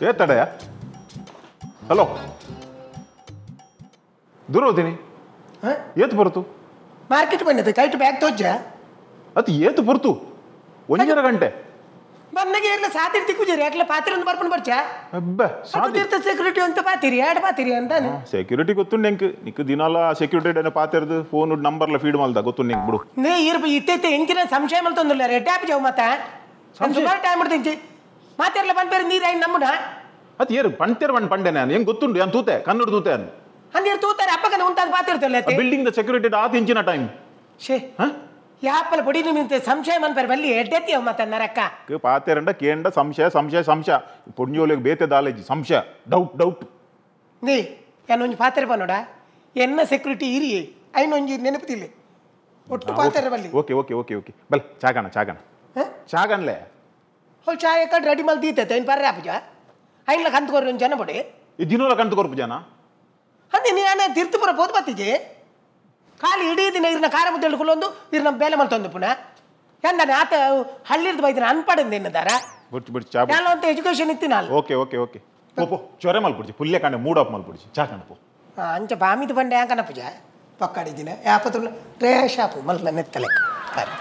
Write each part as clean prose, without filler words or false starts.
ಏ ತಡೆಯ ಹಲೋ ದೂರ ಹೋತೀನಿ ಏತು ಬರುತ್ತು ಮಾರ್ಕೆಟ್ ಬಂದಿದೆ ಕೈಟ್ ಬ್ಯಾಗ್ ತೋಜ ಅದು ಏತು ಬರುತ್ತು 1.5 ಗಂಟೆ ಬಂದಾಗ ಏರ್ಲ ಸಾತಿರ್ ತಿಕ್ಕುಜರಿ ಯಾಕಲ ಪಾತ್ರೆ ಒಂದು ಬರ್ಕೊಂಡು ಬರ್ಚಾ ಅಬ್ಬೆ ಸಾತಿರ್ತ ಸೆಕ್ಯೂರಿಟಿ ಅಂತ ಪಾತಿರಿ ಎರಡು ಪಾತಿರಿ ಅಂತಾನೆ ಸೆಕ್ಯೂರಿಟಿ ಗೊತ್ತು ಎಂಕ್ ನಿಕ್ ದಿನಾಲ ಸೆಕ್ಯೂರಿಟಿ ಪಾತಿರ್ದು ಫೋನ್ ನಂಬರ್ಲ ಫೀಡ್ ಮಾಡ್ದ ಗೊತ್ತು ನಿಂಗೆ ಬಿಡು ನೇ ಇರ್ಬ ಇತ್ತೈತೆ ಎಂಕಿನ ಸಂಶಯ ಮಲ್ತೊಂದಿಲ್ಲ ರೆ ಟ್ಯಾಪ್ ಜಾವ್ ಮತ್ತ ಸುಮಾರು ಟೈಮ್ ಬಿಡ್ತೀನಿ ಮಾತಿರ್ಲ ಬಂದ್ಬೇರೆ ನೀರು ಐನ್ ನಮ್ಮನ ಅದು ಏರು ಪಂಟೇರ್ ಬಂದು ಪಂಡೆ ನಾನು ಹೆಂಗೆ ಗೊತ್ತುಂಡು ಯಾನ್ ತೂತೆ ಕನ್ನಡ ತೂತೆ ಅನ್ ಅಂದ್ರೆ ತೂತಾರೆ ಅಪ್ಪಗನ ಉಂಟಾದ ಪಾತಿರ್ತಲ್ಲ ಬಿಲ್ಡಿಂಗ್ the security ಆತ ಇಂಚಿನ ಟೈಮ್ ಶೇ ಯಾಪಲ ಪೊಡಿ ನಿಂತೆ ಸಂಶಯ ಮನ್ಪೇರ್ ಬಲ್ಲಿ ಎಡ್ಡೆತ್ತಿ ಅವ ಮತ್ತ ನರಕ್ಕ ಪಾತೆರಂಡ ಕೇಂಡ ಸಂಶಯ ಸಂಶಯ ಸಂಶಯ ಪೊಂಜೋಲಿಗೆ ಬೇತೆ ದಾಲೇಜಿ ಸಂಶಯ ಡೌಟ್ ಡೌಟ್ ನೀ ಏನೊಂಜಿ ಪಾತೆರ ಬನ್ನೋಡ ಎನ್ನ ಸೆಕ್ಯೂರಿಟಿ ಇರಿ ಐನೊಂಜಿ ನೆನಪುತಿಲ್ಲ ಒಟ್ಟು ಪಾತೆರ ಬಲ್ಲಿ ಓಕೆ ಓಕೆ ಓಕೆ ಓಕೆ ಬಲ್ ಚಾಗಣ ಚಾಗಣ ಚಾಗಣ್ಲೆ ಹೋಲ್ ಚಾಯ ಕಡ್ ರೆಡಿ ಮಲ್ ದೀತೈತೆ ಐನ್ ಬರ್ರೆ ಆಪುಜ ಐನ್ಲ ಕಂತ್ಕೊರ್ರಿ ಒಂದು ಜನ ಬಡಿ ಈ ದಿನೋಲ ಕಂತ್ಕೊರ್ಪು ಜನ ಅಂದೆ ನೀನು ತೀರ್ಥಪುರ ಪೋದು ಬತ್ತಿಜೆ ಖಾಲಿ ಇಡೀ ದಿನ ಇರ್ನ ಖಾರ ಮುದ್ದೆ ಹಿಡ್ಕೊಳ್ಳೊಂದು ಇರ್ನ ಬೇಲೆ ಮಲ್ತೊಂದು ಪುನಃ ಎಂದಾನೆ ಆತ ಹಳ್ಳಿರ್ದು ಬೈದಿನ ಅನ್ಪಡಂದ ಎನ್ನದಾರ ಬುಡ್ಚಿ ಬುಡ್ಚಿ ಚಾ ಎಲ್ಲ ಅಂತ ಎಜುಕೇಶನ್ ಇತ್ತಿನ ಅಲ್ಲ ಓಕೆ ಓಕೆ ಓಕೆ ಪೋ ಚೊರೆ ಮಲ್ಪುಡ್ಚಿ ಪುಲ್ಯ ಕಾಂಡೆ ಮೂಡ್ ಆಫ್ ಮಲ್ಪುಡ್ಚಿ ಚಾ ಕಾಂಡ ಪೋ ಅಂಚ ಬಾಮಿದ ಬಂಡೆ ಯಾಂಕನ ಪೂಜ ಪಕ್ಕಾಡಿದಿನ ಯಾಪತ್ರ ರೇ ಶಾಪು ಮಲ್ನ ನೆತ್ತಲೆ ಬಾರಿ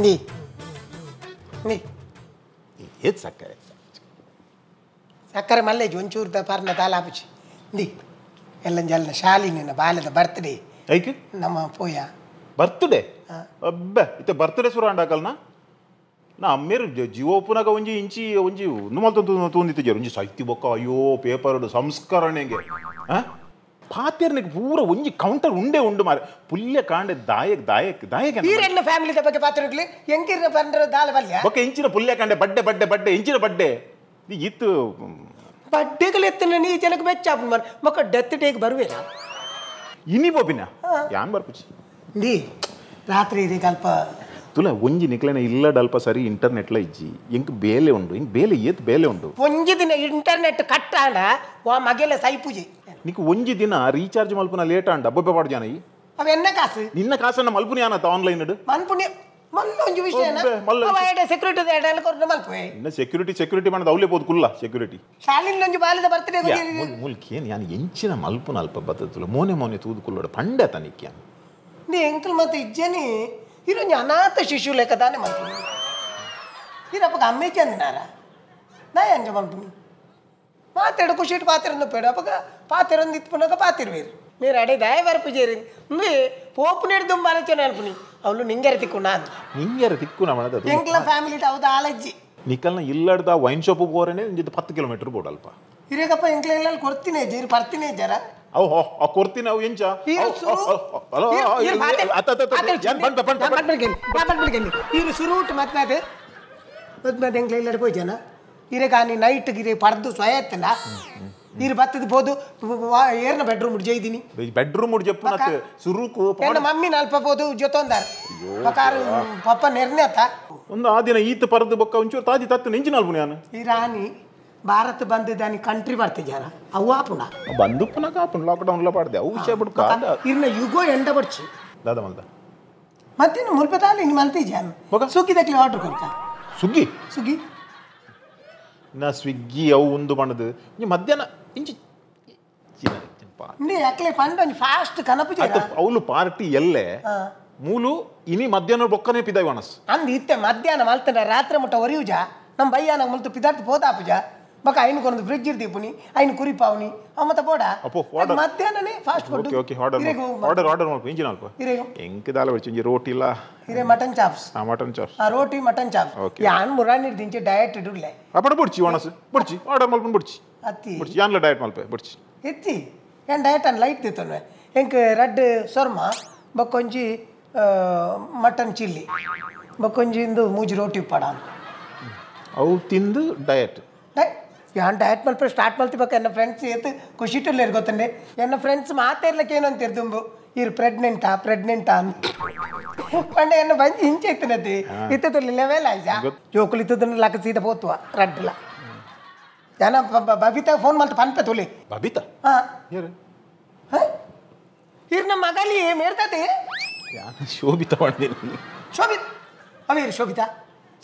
ನೀ ನೀ ಏತ್ ಸಕ್ಕರೆ ಸಕ್ಕರೆ ಮಲ್ಲೇಜ್ ಒಂಚೂರು ಪರ್ನ ತಾಲಾಪುಚಿ ನೀ ಎಲ್ಲ ಜಲ್ನ ಶಾಲಿನ ಬಾಲ್ಯದ ಬರ್ತ್ಡೇ ಐಕೆ ನಮ್ಮ ಪೋಯ ಬರ್ತ್ಡೇ ಅಬ್ಬೆ ಇತ್ತೆ ಬರ್ತ್ಡೇ ಸುರ ಅಂಡಾಕಲ್ನ ನಾ ಅಮ್ಮೇರು ಜೀವೋಪುನಾಗ ಒಂಜಿ ಇಂಚಿ ಒಂಜಿ ನುಮಲ್ತೊಂದು ತೂಂದಿತ್ತು ಒಂಜಿ ಸಾಹಿತ್ಯ ಬೊಕ್ಕ ಅಯ್ಯೋ ಪೇಪರ್ ಸಂಸ್ಕರಣೆಗೆ ಹಾಂ ಪಾತೆರ್ನಿಗೆ ಪೂರ ಒಂಜಿ ಕೌಂಟರ್ ಉಂಡೆ ಉಂಡು ಮಾರೆ ಪುಲ್ಯ ಕಾಂಡೆ ದಾಯಕ್ ದಾಯಕ್ ದಾಯಕ ಈರೆಣ್ಣ ಫ್ಯಾಮಿಲಿ ಬಗ್ಗೆ ಪಾತ್ರಗಳು ಎಂಕಿರ್ನ ಬಂದ್ರೆ ದಾಲ ಬಲ್ಯ ಬೊಕ್ಕ ಇಂಚಿನ ಪುಲ್ಯ ಕಾಂಡೆ ಬಡ್ಡೆ ಬಡ್ಡೆ ಬಡ್ಡೆ ಇಂಚಿನ ಬಡ್ಡೆ ಇತ್ತು ಬಡ್ಡೆಗಳು ಎತ್ತಿನ ನೀ ಜನಕ್ಕೆ ಬೆಚ್ಚ ಮಾರ್ ಮಕ್ಕ ಡೆತ್ ಡೇಗೆ ಬರುವೇನಾ ಇನಿ ಬೋಬಿನ ಯಾನ್ ಬರ್ಪುಚಿ ನೀ ರಾತ್ರಿ ಇದೆ ಅಲ್ಪ ತುಲ ಒಂಜಿ ನಿಕ್ಲೆನ ಇಲ್ಲ ಅಲ್ಪ ಸರಿ ಇಂಟರ್ನೆಟ್ಲ ಇಜ್ಜಿ ಎಂಕ್ ಬೇಲೆ ಉಂಡು ಇಂಕ್ ಬೇಲೆ ಏತ್ ಬೇಲೆ ಉಂಡು ಒಂಜಿ ದಿನ ಇಂಟರ್ನೆಟ್ ಕಟ್ಟಾಂಡ ವಾ ಮಗೆಲ್ಲ ಸೈಪುಜಿ ನಿಕ್ ಒಂಜಿ ದಿನ ರೀಚಾರ್ಜ್ ಮಲ್ಪುನ ಲೇಟ್ ಆಂಡ ಬೊಬ್ಬೆ ಪಾಡು ಜಾನ ಅವ ಎನ್ನ ಕಾಸು ನಿನ್ನ ಕಾಸನ್ನ ಮಲ್ಪುನಿ ಆನತ ಆನ್ಲೈನ್ ಮನ್ಪುನಿ ಮಲ್ಲೊಂಜಿ ವಿಷಯ ಸೆಕ್ಯೂರಿಟಿ ಮಲ್ಪುವೆ ಸೆಕ್ಯೂರಿಟಿ ಸೆಕ್ಯೂರಿಟಿ ಮಾಡೋದು ಅವಲೇ ಬೋದು ಕುಲ್ಲ ಸೆಕ್ಯೂರಿಟಿ ಶಾಲಿನ ಒಂಜಿ ಬಾಲ್ಯದ ಬರ್ತ್ಡೇ ಮುಲ್ಕಿ ಏನು ಯಾನ್ ಎಂಚಿನ ಮಲ್ಪುನ ಅಲ್ಪ ಬತ್ತಲ್ಲ ಮೋನೆ ಮೋನೆ ತೂದು ಕುಲ್ಲೋಡ ಪಂಡೆ ತನಿಕ್ಯ ನೀ ಎಂಕಲ್ ಮತ್ತೆ ಇಜ್ಜನಿ ಇರೊಂಜಿ ಅನಾಥ ಶಿಶು ಲೆಕ್ಕ ತಾನೆ ಮಲ್ಪುನಿ ಇರಪ್ಪಗ ಅಮ್ಮೆ ಚಂದಿನಾರ ನಾ ಎಂಜ ಮಲ್ಪುನಿ ಮಾತಾಡ ಖುಷಿ ಪಾತಿರಂದು ಪೇಡ ಅಪ್ಪಗ ಪಾತಿರಂದು ಇತ್ಪುನಾಗ ಪಾತಿರ್ವೇರು మీరు ಅಡೆ ದಾಯ ಬರ್ಪು ಜೇರಿ ಪೋಪು ನೆಡ್ದು ಆಲೋಚನೆ ಅನ್ಪುನಿ ಅವಳು ನಿಂಗೆರ ತಿಕ್ಕುನ ನಿಂಗೆರ ತಿಕ್ಕುನ ಮಾಡದ ಎಂಕ್ಲ ಫ್ಯಾಮಿಲಿ ಹೌದು ಆಲಜ್ಜಿ ನಿಕಲ್ನ ಇಲ್ಲಡ್ದ ವೈನ್ ಶಾಪ್ ಹೋರನೆ ಒಂಜಿದ್ದು 10 ಕಿಲೋಮೀಟರ್ ಬೋಡ್ ಅಲ್ಪ ಇರೇಗಪ್ಪ ಎಂಕ್ಲ ಇಲ್ಲ ಕೊಡ್ತೀನಿ ಜೀರಿ ಬರ್ತೀನಿ ಜರ ಅವು ಹೋ ಕೊಡ್ತೀನಿ ಅವು ಎಂಚ ಇರು ಸುರುಟ್ ಮತ್ನಾದ ಮತ್ನಾದ ಎಂಕ್ಲ ಇಲ್ಲಡ್ ಪೋಯ್ ಜನ ಇರೇ ಕಾನಿ ನೈಟ್ ಗಿರೆ ಪರ್ದು ಸ್ವಯತ್ತಲ್ಲ ನೀರು ಬತ್ತದ ಬೋದು ಏರ್ನ ಬೆಡ್ರೂಮ್ ಜೈದಿನಿ ಬೆಡ್ರೂಮ್ ಜಪ್ಪು ಸುರುಕು ಎನ್ನ ಮಮ್ಮಿ ನಲ್ಪ ಬೋದು ಜೊತೊಂದಾರ ಬಕಾರು ಪಪ್ಪ ನೆರ್ನೆ ಆತ ಒಂದು ಆ ದಿನ ಈತ ಪರದು ಬೊಕ್ಕ ಒಂಚೂರು ತಾದಿ ತತ್ತು ನೆಂಚಿನ ಅಲ್ಪು ನಾನು ಈ ರಾಣಿ ಭಾರತ ಬಂದಿದ್ದಾನಿ ಕಂಟ್ರಿ ಬರ್ತಿದ್ಯಾರ ಅವು ಆಪುಣ ಬಂದು ಪುನಃ ಆಪುಣ ಲಾಕ್ಡೌನ್ ಎಲ್ಲ ಪಾಡ್ದೆ ಅವು ವಿಷಯ ಬಿಡ್ಕ ಇರ್ನ ಯುಗೋ ಎಂಡ ಬರ್ಚಿ ದಾದ ಮಲ್ದ ಮತ್ತೇನು ಮುಲ್ಪ ತಾಲಿ ನಿಮ್ಮ ಮಲ್ತಿದ್ಯಾನು ಸುಗ್ಗಿ ದಕ್ಲಿ ಆರ್ಡರ್ ಕೊಡ್ತಾ ಸುಗ್ಗಿ ಸುಗ್ಗಿ ನಾ ಸ್ವಿಗ್ಗಿ ಅವು ಒಂದು ಬಣ್ಣದು ಮಧ್ಯಾಹ್ನ ಇಂಚಿ ಯಾಕಲೆ ಪಂಡ ಫಾಸ್ಟ್ ಕನಪು ಅವಳು ಪಾರ್ಟಿ ಎಲ್ಲೆ ಮೂಲು ಇನಿ ಮಧ್ಯಾಹ್ನ ಬೊಕ್ಕನೆ ಪಿದಾಯ್ ವಣಸ್ ಅಂದ್ ಇತ್ತೆ ಮಧ್ಯಾಹ್ನ ಮಲ್ತನ ರಾತ್ರಿ ಮುಟ್ಟ ಒರಿಯುಜ ನಮ್ಮ ಬಯ್ಯಾನ ಮುಲ್ತು ಪಿದಾರ್ಥ ಪೋದಾಪುಜ ಬೊಕ ಐನು ಕೊನದು ಫ್ರಿಜ್ ಇರ್ದೀಪುನಿ ಐನು ಕುರಿಪಾವನಿ ಅವ ಮತ್ತೆ ಬೋಡ ಅಪ್ಪೋ ಆರ್ಡರ್ ಮಧ್ಯಾಹ್ನನೇ fast food okay okay order order order ಮಲ್ಪ ಇಂಜಿನ ಅಲ್ಪ ಎಂಕ್ ದಾಲ ಬಡ್ಚಿ ಇಂಜಿ ರೋಟಿ ಇಲ್ಲ ಇರೆ ಮಟನ್ ಚಾಪ್ಸ್ ಆ ಮಟನ್ ಚಾಪ್ಸ್ ಆ ರೋಟಿ ಮಟನ್ ಚಾಪ್ಸ್ ಯಾನ್ ಮುರಾನಿ ದಿಂಚಿ ಡಯಟ್ ಇಡುಲೆ ಅಪಡ ಬುಡ್ಚಿ ವಣಸ್ ಬುಡ್ಚಿ ಆರ್ಡರ್ ಮಲ್ಪನ್ ಬುಡ್ಚಿ ಅತ್ತಿ ಬುಡ್ಚಿ ಯಾನ್ಲ ಡಯಟ್ ಮಲ್ಪೆ ಬುಡ್ಚಿ ಎತ್ತಿ ಏನ್ ಡಯಟ್ ಅನ್ ಲೈಟ್ ದಿತ್ತನ್ವೆ ಎಂಕ್ ರೆಡ್ ಸೊರ್ಮ ಬೊಕ್ಕೊಂಜಿ ಮಟನ್ ಚಿಲ್ಲಿ ಬೊಕ್ಕೊಂಜಿ ಇಂದು ಮೂಜಿ ರೋಟಿ ಪಡ ಅವು ತಿಂದು ಡಯಟ್ ಯಾನ್ ಡಯಟ್ ಮಲ್ಪೆ ಸ್ಟಾರ್ಟ್ ಮಲ್ತಿಬೇಕು ಎನ್ನ ಫ್ರೆಂಡ್ಸ್ ಏತ್ ಖುಷಿಟುಲ್ಲೇರು ಗೊತ್ತಂಡೆ ಎನ್ನ ಫ್ರೆಂಡ್ಸ್ ಮಾತಾಡ್ಲಿಕ್ಕೆ ಏನು ಅಂತಿರ್ದುಂಬು ಇರು ಪ್ರೆಗ್ನೆಂಟಾ ಪ್ರೆಗ್ನೆಂಟಾ ಅಂತ ಪಂಡ ಎನ್ನ ಬಂದು ಇಂಚೆ ಇತ್ತನತಿ ಇತ್ತದಲ್ಲಿ ಲೆವೆಲ್ ಆಯ್ತಾ ಜೋಕುಲು ಇತ್ತದನ್ನ ಲಕ್ಕ ಸೀದಾ ಪೋತುವ ರಡ್ಡಲ ಯಾನ ಬಬಿತಾ ಫೋನ್ ಮಲ್ತ ಪನ್ಪೆ ತುಲಿ ಬಬಿತಾ ಹಾಂ ಏರು ಹಾಂ ಇರ್ ನಮ್ಮ ಮಗಲಿ ಮೇರ್ತದೆ ಯಾನ ಶೋಭಿತಾ ಪಂಡಿನಿ ಶೋಭಿತ್ ಅವೇರು ಶೋಭಿತಾ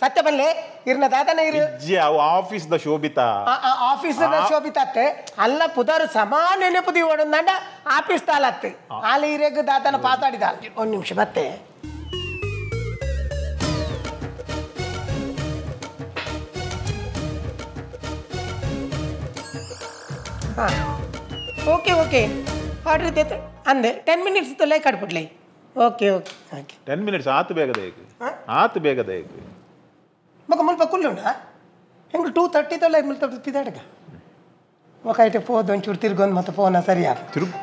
ಸತ್ಯ ಬಲ್ಲೆ ಇರ್ನ ದಾದನ ಇರು ಇಜ್ಜಿ ಅವು office the Shobhita office the Shobhita ಅತ್ತೆ ಅಲ್ಲ ಪುದರ್ ಸಮಾನ ನೆನಪು ಓಡಂದಂಡ ಆಫೀಸ್ ತಾಲತ್ತೆ ಆಲೆ ಇರೇಗ ದಾದನ ಪಾತಾಡಿದ ಒಂದು ನಿಮಿಷ ಮತ್ತೆ ಹಾಂ okay okay order ಇದೆ ಅಂದೆ 10 ಮಿನಿಟ್ಸ್ ತೊಲೆ ಕಟ್ಬಿಡ್ಲಿ okay okay okay 10 minutes ಆತು ಬೇಗದ ಏಕ್ ಆತು ಬೇಗದ ಏಕ್ ಮಗ ಮುಲ್ಪ ಕುಲ್ಲುಂಡ ಹೆಂಗೆ 2:30 ತೊಲೆ ಮುಲ್ಪ ಪಿದಾಡಗ ఒక అయితే పోదు ಒಂಚೂರು ತಿರ್ಗೊಂದು ಮತ್ತೆ ಫೋನ ಸರಿಯಾ ತಿರುಗು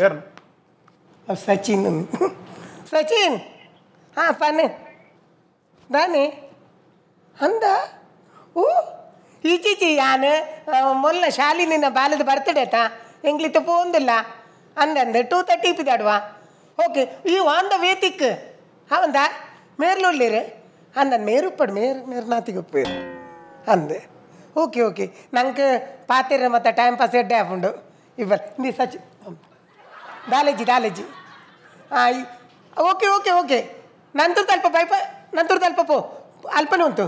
ಯಾರು ಸಚಿನ್ ಸಚಿನ್ ಹಾಂ ಪನ್ನೆ ದಾನೆ ಅಂದ ಓ ಈಚೀಚಿ ಯಾನು ಮೊಲ್ಲ ಶಾಲಿ ನಿನ್ನ ಬಾಲದ ಬರ್ತ್ಡೇ ಆಯ್ತಾ ಎಂಗ್ಲಿತ್ತ ಪೋಂದಿಲ್ಲ ಅಂದಂದೆ 2:30 ಪಿದಾಡುವ ಓಕೆ ಈ on the way ತಿಕ್ ಅವಂದ ಮೇರ್ಲೊಳ್ಳಿರು ಅಂದನ್ ಮೇರುಪ್ಪಡು ಮೇರು ಮೇರ್ನಾತಿಗೆ ಉಪ್ಪೇರು ಅಂದೆ ಓಕೆ ಓಕೆ ನಂಗೆ ಪಾತಿರ ಮತ್ತು ಟೈಮ್ ಪಾಸ್ ಎಡ್ಡೆ ಆಪುಂಡು ಇಬ್ಬರು ನೀ ಸಚಿ ದಾಲೇಜಿ ದಾಲೇಜಿ ಹಾಂ okay okay okay ನಂತರ ಅಲ್ಪ ಪೈಪ ನಂತರ ಅಲ್ಪ ಪೋ ಅಲ್ಪನೆ ಉಂಟು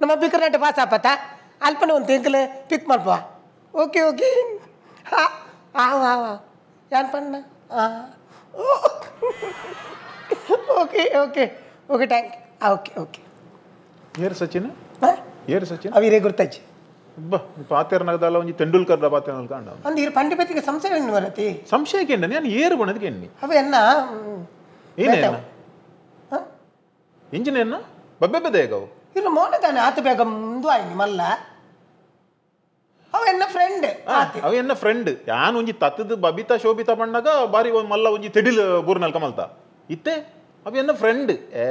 ನಮ್ಮ ಬಿಕರ್ನಾಟ ಪಾಸ್ ಆಪತ್ತ ಅಲ್ಪನೆ ಉಂಟು ಎಂಕಲ್ ಪಿಕ್ ಮಲ್ಪ ಓಕೆ ಓಕೆ ಹಾಂ ಹಾಂ ಹಾಂ ಯಾನ್ ಪಣ್ಣ ಹಾಂ okay okay okay thank okay okay ಏರು ಸಚಿನ್ ಹಾಂ ಏರು ಸಚಿನ್ ಅವಿರೇ ಗುರ್ತಚ್ಚಿ ಬಾ ಪಾತೇರ್ನಾಗದಲ್ಲ ಒಂಜಿ ತೆಂಡೂಲ್ಕರ್ the ಪಾತೇರ್ನಾಗ ಕಾಂಡ ಅಂದ್ ಇರು ಪಂಡಿ ಪತ್ತಿಗೆ ಸಂಶಯ ಎಣ್ಣೆ ಬರತಿ ಸಂಶಯಕ್ಕೆ ಎಣ್ಣೆ ನಾನು ಏರು ಬಣ್ಣದಕ್ಕೆ ಎಣ್ಣೆ ಅವ ಎನ್ನ ಏನೇ ಇಂಜಿನ್ ಎನ್ನ ಬಬ್ಬೆ ಬೇಗ ಇಲ್ಲ ಮೋನೆ ತಾನೆ ಆತ ಬೇಗ ಮುಂದು ಆಯ್ನಿ ಮಲ್ಲ ಅವ ಎನ್ನ ಫ್ರೆಂಡ್ ಅವ ಎನ್ನ ಫ್ರೆಂಡ್ ಯಾನ್ ಒಂಜಿ ತತ್ತದ ಬಬಿತಾ ಶೋಭಿತಾ ಬಣ್ಣಗ ಬಾರಿ ಮಲ್ಲ ಒಂಜಿ ತೆಡಿಲ್ ಬೂರ್ನಲ್ ಕಮಲ್ತ ಇತ್ತೆ ಅವ ಎನ್ನ ಫ್ರೆಂಡ್ ಏ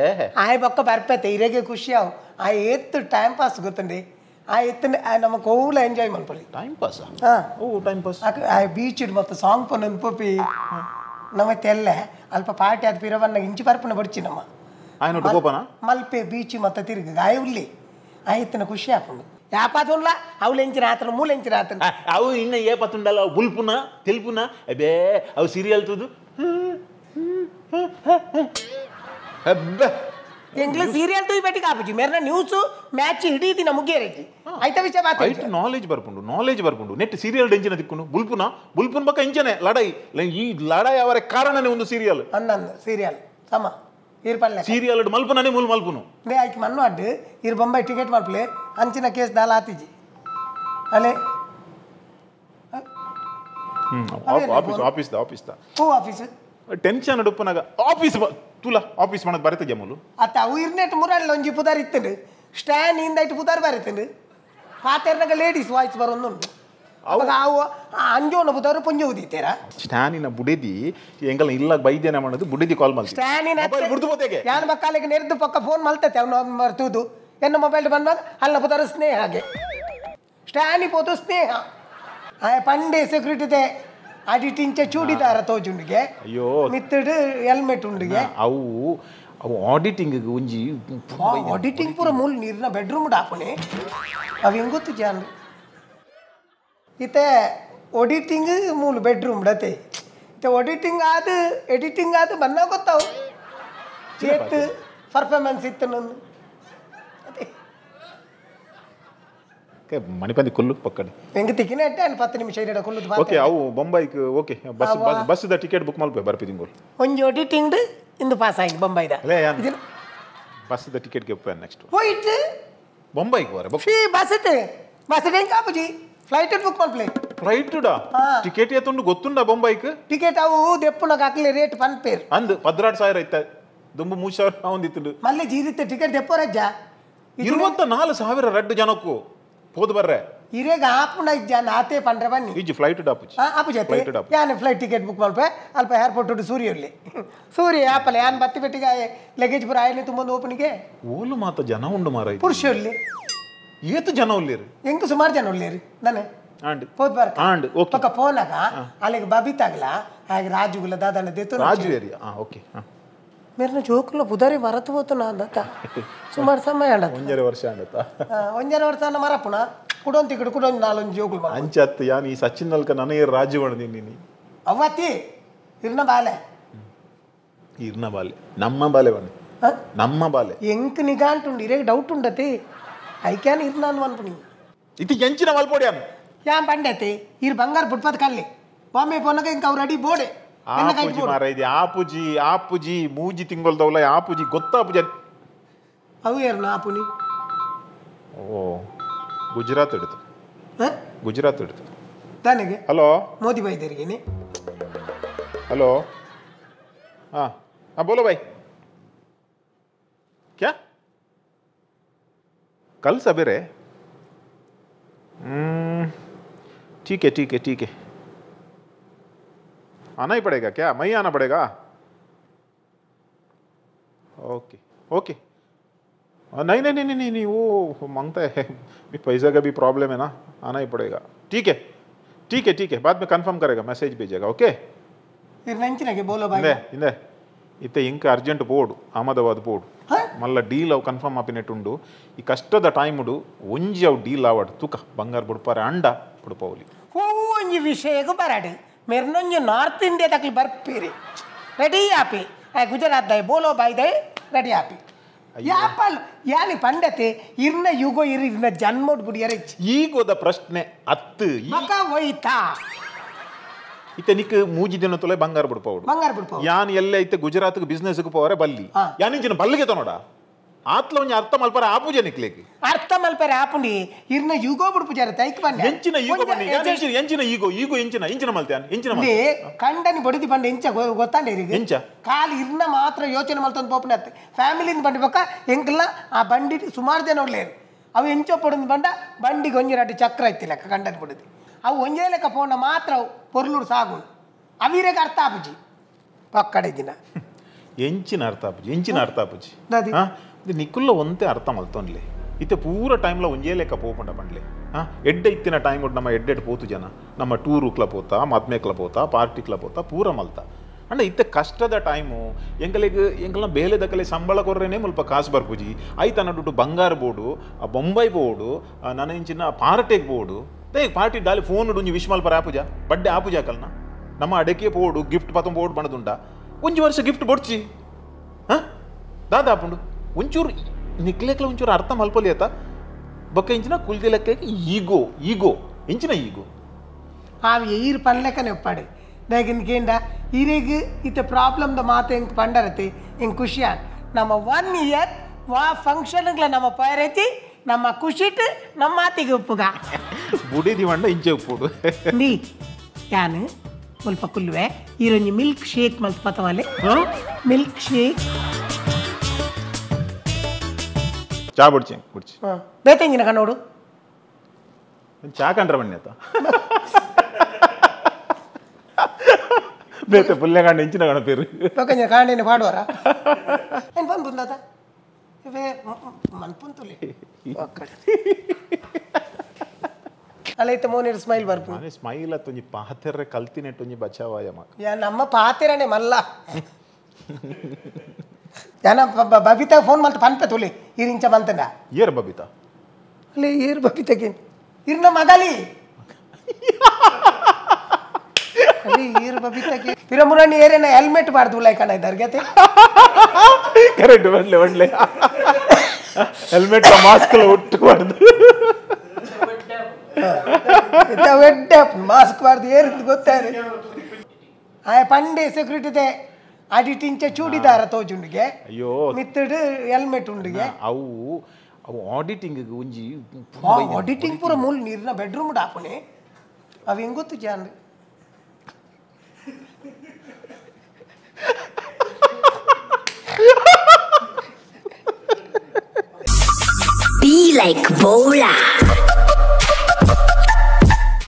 ಆಯ್ ಬೊಕ್ಕ ಬರ್ಪತೆ ಇರೆಗೆ ಖುಷಿ ಅವು ಆ ಏತ್ತು ಟೈಮ್ ಪಾಸ್ ಗೊತ್ತಂಡಿ ಆ ಎತ್ತನೆ ನಮ್ಮ ಕೋಲ ಎಂಜಾಯ್ ಮಲ್ಪಲಿ ಟೈಮ್ ಪಾಸ್ ಹಾಂ ಓ ಟೈಮ್ ಪಾಸ್ ಆ ಬೀಚ್ ಇಡ್ ಮತ್ತು ಸಾಂಗ್ ಪನ್ನೊಂದು ಪೋಪಿ ನಮ್ಮ ತೆಲ್ಲೆ ಅಲ್ಪ ಪಾರ್ಟಿ ಅದು ಪಿರವನ್ನ ಇಂಚಿ ಪರ್ಪನ ಬಡ್ಚಿ ನಮ್ಮ ಆಯ್ನೊಟ್ಟು ಕೋಪನ ಮಲ್ಪೆ ಬೀಚ್ ಮತ್ತೆ ತಿರುಗಿ ಗಾಯ ಉಲ್ಲಿ ಆ ಎತ್ತನ ಖುಷಿ ಆಪುಂಡು ಯಾಪಾದುಲ್ಲ ಅವಳು ಎಂಚಿನ ಆತನ ಮೂಲ ಎಂಚಿನ ಆತನ ಅವು ಇನ್ನ ಏ ಪತ್ತುಂಡಲ್ಲ ಅವು ಬುಲ್ಪುನ ತೆಲ್ಪುನ ಅಬೇ ಅವು ಸೀರಿಯಲ್ ತೂದು ಅಬ್ಬೆ ಎಂಗ್ಲ ಸೀರಿಯಲ್ ತೂಯಿ ಬೇಟಿಗೆ ಆಪುಜಿ ಮೇರ್ನ ನ್ಯೂಸ್ ಮ್ಯಾಚ್ ಇಡೀ ದಿನ ಮುಗಿಯರೇಜಿ ಆಯ್ತಾ ವಿಷಯ ಮಾತು ಐಟ್ ನಾಲೆಜ್ ಬರ್ಪುಂಡು ನಾಲೆಜ್ ಬರ್ಪುಂಡು ನೆಟ್ ಸೀರಿಯಲ್ ಎಂಚಿನ ದಿಕ್ಕುಂಡು ಬುಲ್ಪುನ ಬುಲ್ಪುನ ಬಕ್ಕ ಎಂಚನೆ ಲಡೈ ಈ ಲಡೈ ಅವರ ಕಾರಣನೇ ಒಂದು ಸೀರಿಯಲ್ ಅನ್ನಂದು ಸೀರಿಯಲ್ ಸಮ ಇರ್ ಪಲ್ಲೆ ಸೀರಿಯಲ್ ಮಲ್ಪುನೇ ಮೂಲ ಮಲ್ಪುನು they ಆಯ್ಕೆ ಮಣ್ಣು ಅಡ್ಡು ಇರ್ ಬೊಂಬೈ ಟಿಕೆಟ್ ಮಲ್ಪಲೆ ಅಂಚಿನ ಕೇಸ್ ದಾಲ ಆತಿಜಿ ಅಲ್ಲೇ office office the office the oh office tension ಉಡುಪನಾಗ office ತುಲ office ಮಾಡೋದು ಬರುತ್ತೆ ಜಮೂಲು ಅತ್ತ ಅವು ಇರ್ನೆಟ್ ಮುರಳ್ಳ ಒಂಜಿ ಪುದಾರ್ ಇತ್ತಂಡು ಸ್ಟ್ಯಾನ್ ಇಂದ ಇಟ್ಟು ಪುದಾರ್ ಬರುತ್ತಂಡು ಪಾತೆರ್ನಾಗ ಲೇಡೀಸ್ ವಾಯ್ಸ್ ಬರೋದುಂಟು ಅವಾಗ ಅವು ಅಂಜೋನ ಪುದಾರು ಪುಂಜ ಊದಿತ್ತೀರ ಸ್ಟ್ಯಾನಿನ ಬುಡಿದಿ ಎಂಗಲ ಇಲ್ಲ ಬೈದೇನ ಮಾಡೋದು ಬುಡಿದಿ ಕಾಲ್ ಮಾಡಿ ಸ್ಟ್ಯಾನಿನ ಮೊಬೈಲ್ ಮುರಿದು ಬೋತೆಗೆ ಯಾನ್ ಮಕ್ಕಳಿಗೆ ನೆರೆದು ಪಕ್ಕ ಫೋನ್ ಮಲ್ತತೆ ಅವನು ತೂದು ಎನ್ನ ಮೊಬೈಲ್ ಬಂದಾಗ ಅಲ್ಲ ಪುದಾರು ಸ್ನೇಹ ಹಾಗೆ ಸ್ಟ್ಯಾನಿ ಪೋತು ಸ್ನೇಹ ಆ ಪಂಡೆ ಸೆಕ್ಯೂರಿಟಿ ಅಡಿಟಿಂಚ ಚೂಡಿದಾರ ತೋಜುಂಡಿಗೆ ಅಯ್ಯೋ ಮಿತ್ತಡು ಹೆಲ್ಮೆಟ್ ಉಂಡಿಗೆ ಅವು ಅವು ಆಡಿಟಿಂಗ್ ಒಂಜಿ ಆಡಿಟಿಂಗ್ ಪೂರ ಮೂಲ ನೀರಿನ ಬೆಡ್ರೂಮ್ ಡಾಪುನೆ ಅವು ಹೆಂಗೆ ಗೊತ್ತು ಜಾನ್ ಇತ್ತೆ ಆಡಿಟಿಂಗ್ ಮೂಲ ಬೆಡ್ರೂಮ್ ಡತೆ ಇತ್ತೆ ಆಡಿಟಿಂಗ್ ಆದ ಎಡಿಟಿಂಗ್ ಆದ ಬನ್ನ ಗೊತ್ತಾವು ಚೇತ್ ಪರ್ಫಾರ್ಮೆನ್ಸ್ ಇತ್ತು ನನ್ನ ಅದೇ ಮಣಿಪಂದಿ ಕೊಲ್ಲು ಪಕ್ಕಡೆ ಹೆಂಗೆ ತಿಕ್ಕಿನ 10 ನಿಮಿಷ ಇರಡ ಕೊಲ್ಲುದು ಓಕೆ ಅವು ಬೊಂಬೈಕ್ okay bus bus bus the ticket book ಮಲ್ಪೆ ಬರ್ಪಿ ತಿಂಗಳು ಒಂಜಿ ಎಡಿಟಿಂಗ್ ಇಂದು ಪಾಸ್ ಆಗಿ ಬೊಂಬೈದ ಅಲೇ ಯಾನ್ bus the ticket ಗೆ ನೆಕ್ಸ್ಟ್ ಹೋಯ್ತು ಬೊಂಬೈಕ್ ವರೆ free bus bus ಹೆಂಗೆ ಕಾಪುಜಿ ಫ್ಲೈಟ್ ಬುಕ್ ಮಲ್ಪಲೆ ಫ್ಲೈಟ್ ಡಾ ಟಿಕೆಟ್ ಏತುಂಡು ಗೊತ್ತುಂಡ ಬೊಂಬೈಕ್ ಟಿಕೆಟ್ ಅವು ದೆಪ್ಪುನಗ ಹಾಕ್ಲಿ ರೇಟ್ ಪನ್ಪೇರ್ ಅಂದ್ 12000 ಐತ ದುಂಬು 3000 ಒಂದಿತ್ತುಂಡು ಮಲ್ಲೆ ಜೀರಿತ ಟಿಕೆಟ್ ದೆಪ್ಪರಜ್ಜ 24000 ರಡ್ಡು ಜನಕ್ಕೂ ಪೋದು ಬರ್ರೆ ಇರೇಗ ಆಪುಂಡ ಇಜ್ಜ ಆತೆ ಪಂಡ್ರೆ ಬನ್ನಿ ಇಜ್ಜಿ ಫ್ಲೈಟ್ ಡಾಪುಜಿ ಆಪುಜಿ ಯಾನ್ flight ticket book ಮಲ್ಪೆ ಅಲ್ಪ ಏರ್ಪೋರ್ಟ್ ಸೂರ್ಯ ಇಲ್ಲಿ ಸೂರ್ಯ ಆಪಲೆ ಯಾನ್ ಬತ್ತಿ ಬೆಟ್ಟಿಗೆ ಲಗೇಜ್ ಪೂರ ಆಯ್ಲಿ ತುಂಬೊಂದು ಓಪನಿಗೆ ಓಲು ಮಾತ ಜನ ಉಂಡು ಮಾರ ಪುರುಷ ಇಲ್ಲಿ ಏತು ಜನ ಉಳ್ಳೇರು ಎಂಕು ಸುಮಾರು ಜನ ಉಳ್ಳೇರು ನಾನೆ And ಪೋದ್ ಬರ್ಕ and okay ಪಕ್ಕ ಪೋನಾಗ ಅಲ್ಲಿಗೆ ಬಬಿತಾಗಲ ಹಾಗೆ ರಾಜುಗುಲ ದಾದಣ್ಣ ದೇತು ರಾಜು ಏರಿಯಾ ಓಕೆ ಮೇರ್ನ ಜೋಕುಲ ಬುಧಾರಿ ಮರತು ಹೋತು ನಾ ಅಂದತ್ತ ಸುಮಾರು ಸಮಯ ಅಂಡತ್ತ ಒಂಜರೆ ವರ್ಷ ಅಂಡತ್ತ ಒಂಜರೆ ವರ್ಷ ಅನ್ನ ಮರಪುಣ ಕುಡೊಂದು ತಿಕ್ಕಡು ಕುಡೊಂದು ನಾಲೊಂದು ಜೋಕುಲು ಅಂಚತ್ತು ಯಾನ್ ಈ ಸಚಿನ್ ನಲ್ಕ ನನಗೆ ರಾಜು ನೀನಿ ಅವ್ವತಿ ಇರ್ನ ಬಾಲೆ ಇರ್ನ ಬಾಲೆ ನಮ್ಮ ಬಾಲೆ ಬನ್ನಿ ನಮ್ಮ ಬಾಲೆ ಎಂಕ್ ನಿಗಾಂಟುಂಡು ಇರೇಗ ಡೌಟ್ ಉಂಡತಿ ಐಕ್ಯಾನ್ ಇರ್ನ ಅನ್ಪುನಿ ಇದು ಎಂಚಿನ ಮಲ್ಪೋಡಿ ಅನ್ ಯಾನ್ ಪಂಡತಿ ಇರ್ ಬಂಗಾರ ಬುಟ್ಪದ ಕಲ್ಲಿ ಬಾಂಬೆ ಪೋನಾಗ ಇಂಕ ಅವ್ರು ರೆಡಿ ಬೋಡೆ ಆಪುಜಿ ಮಾರ ಇದೆ ಆಪುಜಿ ಆಪುಜಿ ಮೂಜಿ ತಿಂಗೊಳ್ದವಲ್ಲ ಆಪುಜಿ ಗೊತ್ತಾಪುಜಿ ಅವು ಏರ್ನ ಆಪುನಿ ಓ ಗುಜರಾತ್ ಹಿಡಿತು ಗುಜರಾತ್ ಹಿಡಿತು ತಾನೆಗೆ ಹಲೋ ಮೋದಿ ಬೈದರಿಗೇನೆ हेलो हाँ हाँ बोलो भाई क्या कल सवेरे ठीक है ठीक है ठीक है आना ही पड़ेगा क्या मैं ही आना पड़ेगा ओके ओके नहीं नहीं नहीं नहीं नहीं वो मांगता है पैसा का भी प्रॉब्लम है ना आना ही पड़ेगा ठीक है ठीक है ठीक है बाद में कंफर्म करेगा मैसेज भेजेगा ओके ಬೋಲೋ ಬಾಯ್ ಇಂದೆ ಇಂದೆ ಇತ್ತೆ ಇಂಕ ಅರ್ಜೆಂಟ್ ಬೋರ್ಡು ಅಹಮದಾಬಾದ್ ಬೋರ್ಡು ಮಲ್ಲ ಡೀಲ್ ಅವು ಕನ್ಫರ್ಮ್ ಆಪಿನೆಟ್ಟುಂಡು ಈ ಕಷ್ಟದ ಟೈಮುಡು ಒಂಜಿ ಅವು ಡೀಲ್ ಆವಡ್ ತೂಕ ಬಂಗಾರ ಬುಡ್ಪಾರೆ ಅಂಡ ಬುಡ್ಪೌಲಿ ಒಂಜಿ ವಿಷಯಕ್ಕೂ ಬರಾಡು ಮೆರ್ನೊಂಜಿ ನಾರ್ತ್ ಇಂಡಿಯಾ ತಕ್ಲಿ ಬರ್ಪೀರಿ ರೆಡಿ ಆಪಿ ಗುಜರಾತ್ ದೈ ಬೋಲೋ ಬಾಯ್ ದೈ ರೆಡಿ ಆಪಿ ಯಾಪಲ್ ಯಾನಿ ಪಂಡತೆ ಇರ್ನ ಯುಗೋ ಇರ್ ಇರ್ನ ಜನ್ಮೋಡ್ ಬುಡಿಯರೆ ಈಗೋದ ಪ್ರಶ್ನೆ ಅತ್ತು ಮಕ ಒಯ್ತಾ ಇತ್ತೆ ನಿಕ್ ಮೂಜಿ ದಿನ ತೊಲೆ ಬಂಗಾರ ಬಿಡ್ಪೌಡು ಬಂಗಾರ ಬಿಡ್ಪೌಡು ಯಾನ್ ಎಲ್ಲ ಇತ್ತೆ ಗುಜರಾತ್ ಬಿಸ್ನೆಸ್ ಪೋವರೆ ಬಲ್ಲಿ ಯಾನ್ ಇಂಚಿನ ಬಲ್ಲಿಗೆ ತನೋಡ ಆತ್ಲ ಒಂಜಿ ಅರ್ಥ ಮಲ್ಪರೆ ಆಪುಜೆ ನಿಕ್ಲೇಕ್ ಅರ್ಥ ಮಲ್ಪರೆ ಆಪುಂಡಿ ಇರ್ನ ಯುಗೋ ಬಿಡ್ಪುಜಾರ ತೈಕ್ ಬನ್ನಿ ಎಂಚಿನ ಈಗೋ ಬನ್ನಿ ಯಾನ್ ಎಂಚಿನ ಎಂಚಿನ ಈಗೋ ಈಗೋ ಎಂಚಿನ ಎಂಚಿನ ಮಲ್ತೆ ಯಾನ್ ಎಂಚಿನ ಮಲ್ತೆ ಕಂಡನಿ ಬಡಿದಿ ಬಂಡ ಎಂಚ ಗೊತ್ತಾಂಡೆ ಇರಿಗೆ ಎಂಚ ಕಾಲಿ ಇರ್ನ ಮಾತ್ರ ಯೋಚನೆ ಮಲ್ತೊಂದು ಪೋಪುನತ್ತೆ ಫ್ಯಾಮಿಲಿಂದ ಬಂಡಿ ಬೊಕ್ಕ ಎಂಕಲ್ಲ ಆ ಬಂಡಿ ಸುಮಾರು ಜನ ಉಳ್ಳೇರು ಅವು ಎಂಚೋ ಪಡೊಂದು ಬಂಡ ಬಂಡಿಗೆ ಒಂಜಿ ರಡ್ಡು ಚಕ್ರ ಇತ್ತಿಲೆಕ್ಕ ಕಂಡನಿ ಬಡಿದಿ ಅವು ಒಂಜೇ ಲೆಕ್ಕ ಪೋಣ ಮಾತ್ರ ಪೊರ್ಲೂರು ಸಾಗುನು ಅವಿರೇಗ ಅರ್ಥ ಆಪುಜಿ ಪಕ್ಕಡೆ ದಿನ ಎಂಚಿನ ಅರ್ಥ ಆಪುಜಿ ಎಂಚಿನ ಅರ್ಥ ಆಪುಜಿ ನಿಕ್ಕುಲ್ಲ ಒಂತೆ ಅರ್ಥ ಮಲ್ತೊನ್ಲೆ ಇತ್ತೆ ಪೂರ ಟೈಮ್ಲ ಒಂಜೇ ಲೆಕ್ಕ ಪೋಪುಂಡ ಪಂಡ್ಲೆ ಹಾಂ ಎಡ್ಡೆ ಇತ್ತಿನ ಟೈಮ್ ನಮ್ಮ ಎಡ್ಡೆಡ್ ಪೋತು ಜನ ನಮ್ಮ ಟೂರುಕ್ಲ ಪೋತಾ ಮದ್ಮೆಕ್ಲ ಪೋತಾ ಪಾರ್ಟಿಕ್ಲ ಪೋತಾ ಪೂರ ಮಲ್ತ ಅಂಡ ಇತ್ತೆ ಕಷ್ಟದ ಟೈಮು ಎಂಕಲಿಗೆ ಎಂಕಲ್ನ ಬೇಲೆ ದಕ್ಕಲೆ ಸಂಬಳ ಕೊರ್ರೇನೆ ಮುಲ್ಪ ಕಾಸು ಬರ್ಪುಜಿ ಐತನ ದುಡ್ಡು ಬಂಗಾರ ಬೋಡು ಬೊಂಬೈ ಬೋಡು ನನ್ನ ಇಂಚಿನ ಪಾರ್ಟಿಗೆ ಬೋಡು they party ಡಾಲಿ ಫೋನ್ ಉಂಜಿ ವಿಶ್ ಮಲ್ಪರ ಆಪುಜ ಬಡ್ಡೆ ಆಪುಜ ಕಲ್ನ ನಮ್ಮ ಅಡಕೆ ಪೋಡು ಗಿಫ್ಟ್ ಪತಂ ಬೋಡು ಬಣದುಂಡ ಒಂಜಿ ವರ್ಷ ಗಿಫ್ಟ್ ಬೊಡ್ಚಿ ಹಾಂ ದಾದಾಪುಂಡು ಒಂಚೂರು ನಿಕ್ಲೆಕ್ಲ ಒಂಚೂರು ಅರ್ಥ ಮಲ್ಪೊಲಿ ಆತ ಬೊಕ್ಕ ಇಂಚಿನ ಕುಲ್ದಿ ಲೆಕ್ಕ ಈಗೋ ಈಗೋ ಇಂಚಿನ ಈಗೋ ಆವಿ ಈರು ಪನ್ಲೆಕ್ಕನೆ ಒಪ್ಪಾಡೆ ದಾಗಿನ್ಕೇಂಡ ಈರೆಗ್ ಇತ್ತ ಪ್ರಾಬ್ಲಮ್ದ ಮಾತು ಹೆಂಗೆ ಪಂಡರತೆ ಹೆಂಗೆ ಖುಷಿಯ ನಮ್ಮ 1 ಇಯರ್ ವಾ ಫಂಕ್ಷನ್ಗಳ ನಮ್ಮ ಪೈರೈತಿ ನಮ್ಮ ಖುಷಿಟ್ ನಮ್ಮ ಮಾತಿಗೆ ಒಪ್ಪುಗ ಬುಡಿದಿ ಮಂಡ ಇಂಚೆ ಉಪ್ಪುಡು ನೀ ಯಾನು ಮುಲ್ಪ ಕುಲ್ಲುವೆ ಈರೊಂಜಿ ಮಿಲ್ಕ್ ಶೇಕ್ ಮಲ್ತ್ ಪತವಾಲೆ ಮಿಲ್ಕ್ ಶೇಕ್ ಚಾ ಬುಡ್ಚಿ ಬುಡ್ಚಿ ಬೇತೆಂಗಿನ ಕಣ್ಣೋಡು ಚಾ ಕಂಡ್ರ ಬನ್ನಿ ಆತ ಬೇತೆ ಪುಲ್ಲೆ ಕಂಡು ಇಂಚಿನ ಕಣ ಪೇರು ಪಕ್ಕಂಜ ಕಾಂಡೇನೆ ಪಾಡುವರ ಏನು ಬಂದು ಬಂದಾತ ಇವೇ ಮನ್ಪುಂತುಲೆ ಅಲ್ಲೈತೆ ಮೋನಿರ್ ಸ್ಮೈಲ್ ಬರ್ಪು ಸ್ಮೈಲ್ ಅತ್ತೊಂಜಿ ಪಾತೆರ್ರೆ ಕಲ್ತಿನೆಟ್ಟೊಂಜಿ ಬಚಾವಾಯ ಮಕ್ಕ ಯಾ ನಮ್ಮ ಪಾತೆರನೆ ಮಲ್ಲ ಯಾನ ಬಬಿತಾ ಫೋನ್ ಮಲ್ತ ಪನ್ಪೆ ತುಲಿ ಇರಿಂಚ ಮಲ್ತಂಡ ಏರ್ ಬಬಿತಾ ಅಲ್ಲೇ ಏರ್ ಬಬಿತಾಗೆ ಇರ್ನ ಮಗಲಿ ಅಲ್ಲೇ ಏರ್ ಬಬಿತಾಗೆ ಪಿರಮುರಾಣಿ ಏರೇನ ಹೆಲ್ಮೆಟ್ ಬಾರ್ದು ಲೈಕಣ ಇದ್ದಾರೆ ಗತೆ ಕರೆಕ್ಟ್ ಒಳ್ಳೆ ಒಳ್ಳೆ ಹೆಲ್ಮೆಟ್ ಮಾಸ್ಕ್ ಉಟ್ಟು ಬಾರ್ದು ಮಾಸ್ಕ್ ಬಾರ್ದು ಏರಿಂದು ಗೊತ್ತಾರೆ ಆ ಪಂಡೆ ಸೆಕ್ಯೂರಿಟಿ ಅಡಿಟಿಂಚ ಚೂಡಿದಾರ ತೋಜುಂಡಿಗೆ ಅಯ್ಯೋ ಮಿತ್ತಡು ಹೆಲ್ಮೆಟ್ ಉಂಡಿಗೆ ಅವು ಅವು ಆಡಿಟಿಂಗ್ ಒಂಜಿ ಆಡಿಟಿಂಗ್ ಪೂರ ಮೂಲ ನೀರಿನ ಬೆಡ್ರೂಮ್ ಡಾಪುನೆ ಅವು ಹೆಂಗ್ ಗೊತ್ತು ಜಾನ್ Be like Bola.